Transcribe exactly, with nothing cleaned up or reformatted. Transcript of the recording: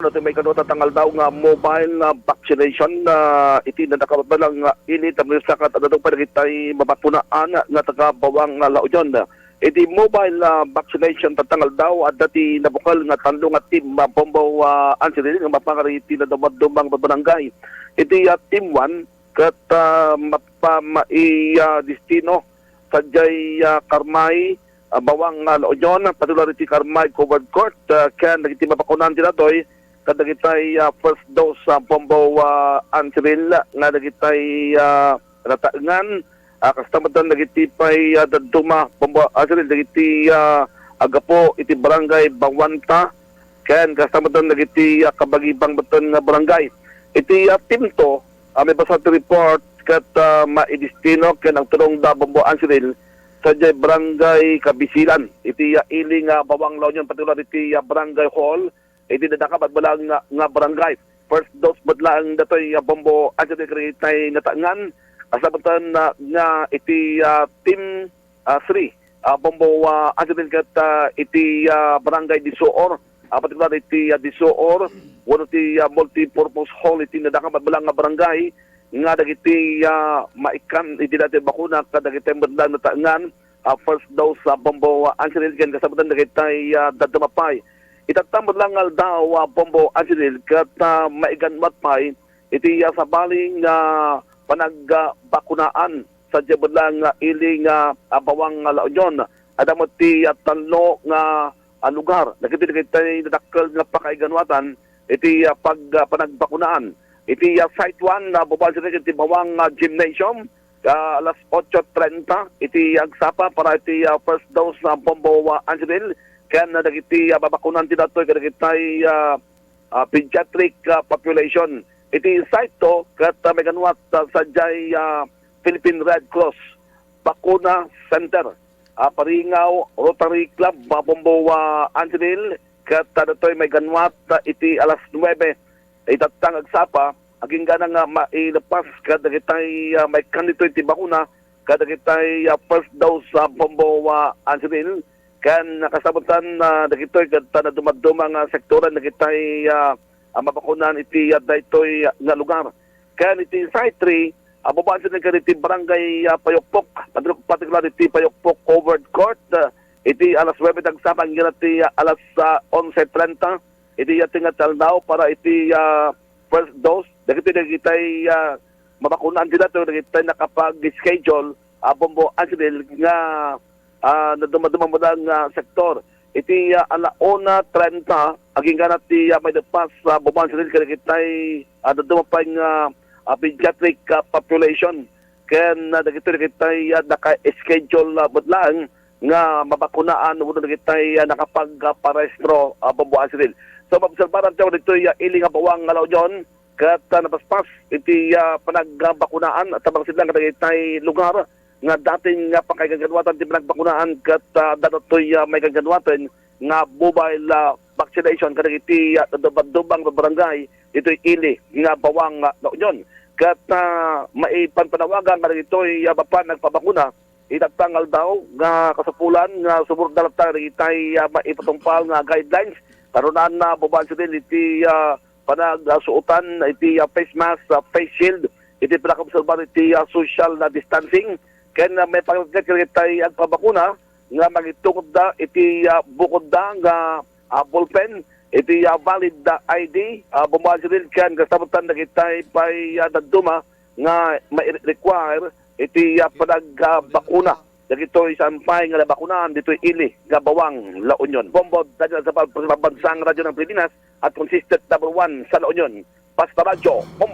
Iti may kano tatang aldaw nga mobile, ah, vaccination, ah, iti nadakabat lang nga init, ah, maysa ket adda pay dagiti mabakunaan nga taga Bawang, ah, La Union. Iti mobile, ah, vaccination tatang aldaw, adda ti nabukel nga tallo nga team, ah, Bombo, ah, Angeline, nga mapangar iti nadumadumang barangay. Iti, ah, team one, ket, ah, mappa-, mai-, ah, destino sadiay, ah, Carmay, ah, Bawang, ah, La Union, particular iti Carmay Covered Court, ah, ken dagiti mabakunaan ti datoy, ken dagitay, ah, first dose, ah, Bombo, ah, Angeline, nga dagitay, ah, nataengan, ah, kasta met dagiti pay, ah, dadduma, Bombo Angeline, dagiti, ah, aggapu iti Barangay Bawanta, ken kasta met dagiti, ah, kabagibang met nga barangay. Iti, ah, team two, ah, maibasa ti report ket, ah, maidestino ken agtulongda Bombo Angeline sadiay Barangay Kabisilan iti, ah, ili nga Bawang La Union, particular iti, ah, Barangay Hall iti nadakabat lang nga, nga barangay. First dose met laeng datoy, ah, Bombo Angeline kadagitay nataengan. Kasta met, ah, nga iti, ah, team ah, three, ah, Bombo, ah, Angeline ket, ah, iti, ah, Barangay Disuor, ah, particular iti, ah, Disuor, wenno ti, ah, multipurpose hall iti nadakabat lang nga barangay, nga dagiti, ah, maikkan iti dati bakuna kadagiti met lang nataengan, ah, first dose, ah, Bombo, ah, Angeline ken kasta met dagitay, ah, dadduma pay. Itatta met lang nga aldaw, ah, Bombo Angeline ket, ah, maiganwat pay iti, ah, sabali nga panag, ah, bakunaan sadiay met lang nga ili nga, ah, Bawang nga La Union. Adda met ti, ah, tallo nga, ah, lugar dagiti dagiti nadakkel nga pakaiganwatan iti, ah, pag, ah, panagbakunaan. Iti, ah, site one, ah, Bombo Angeline iti Bawang, ah, Gymnasium, ah, alas otso trenta iti agsapa para iti, ah, first dose, ah, Bombo, ah, Angeline. Ken, ah, dagiti, ah, mabakunaan ti datoy kadagitay, ah, ah, pediatric, ah, population. Iti site two ket, ah, maiganwat, ah, sadiay, ah, Philippine Red Cross Bakuna Center, ah, Paringaw Rotary Club, ah, Bombo, ah, Angeline, ket, ah, datoy maiganwat, ah, iti alas nuebe itatta nga agsapa, agingga nga mailepas kadagitay, ah, maikkan ditoy ti bakuna kadagitay, ah, first dose, ah, Bombo, ah, Angeline. Ken kasta met, ah, dagitoy ket, ah, nadumaduma nga sektoran dagitay, ah, ah, mabakunaan iti, ah, daytoy, ah, nga lugar. Ken iti site three, ah, Bombo Angeline ken iti Barangay, ah, Payokpok, parti-, particular iti Payokpok Covered Court, ah, iti alas nuebe ti agsapa agingga ti, ah, alas, ah, onse trenta iti, ah, tinga ti aldaw para iti, ah, first dose. Dagiti dagitay, ah, mabakunaan ti datoy dagitay nakapag-schedule, ah, Bombo Angeline nga ah, nadumaduma met lang nga sektor. Iti, ah, ala una trenta, agingga ti, ah, mailepas, ah, Bombo Angeline kadagitay, ah, dadduma pay nga, ah, pediatric, ah, population. Ken, ah, dagitoy dagitay, ah, naka-schedule, ah, met laeng nga mabakunaan wenno dagitay, ah, nakapag, ah, parehistro, ah, Bombo Angeline. So, maobserbaran tayo ditoy, ah, ili nga Bawang nga La Union, ket, ah, napaspas iti, ah, panagbakunaan at tabang sila kadagitay lugar nga dating nga pakaiganganwatan ti panagbakunaan ket, ah, datoy, ah, maiganganwaten nga mobile, ah, vaccination kadagiti, ah, dadduma nga barangay ditoy ili nga Bawang, ah, La Union. Ket, ah, maipanpanawagan kadagitoy, ah, mapan nagpabakuna itatta nga aldaw nga kasapulan nga sumurot latta dagitay, ah, maipatungpal nga guidelines. Kanunaan na bubansidin iti, ah, panagsuotan iti, ah, face mask, ah, face shield, iti panagobserbar iti, ah, social na distancing. Ken, ah, maipanggep kadagitay agpabakuna nga mangitungod da iti, ah, bukodda nga, ah, ballpen, iti, ah, valid, ah, I D, ah, bubansidin ken kasta met dagitay pay, ah, dadduma nga ma-require iti, ah, panag-, ah, bakuna dagitoy saan pay nga nabakunaan ditoy ili nga Bawang, La Union. Bombo, Daniel Zabal, Pambansang Radyo ng Pilipinas at consistent number one sa La Union. Basta Radyo, Bombo.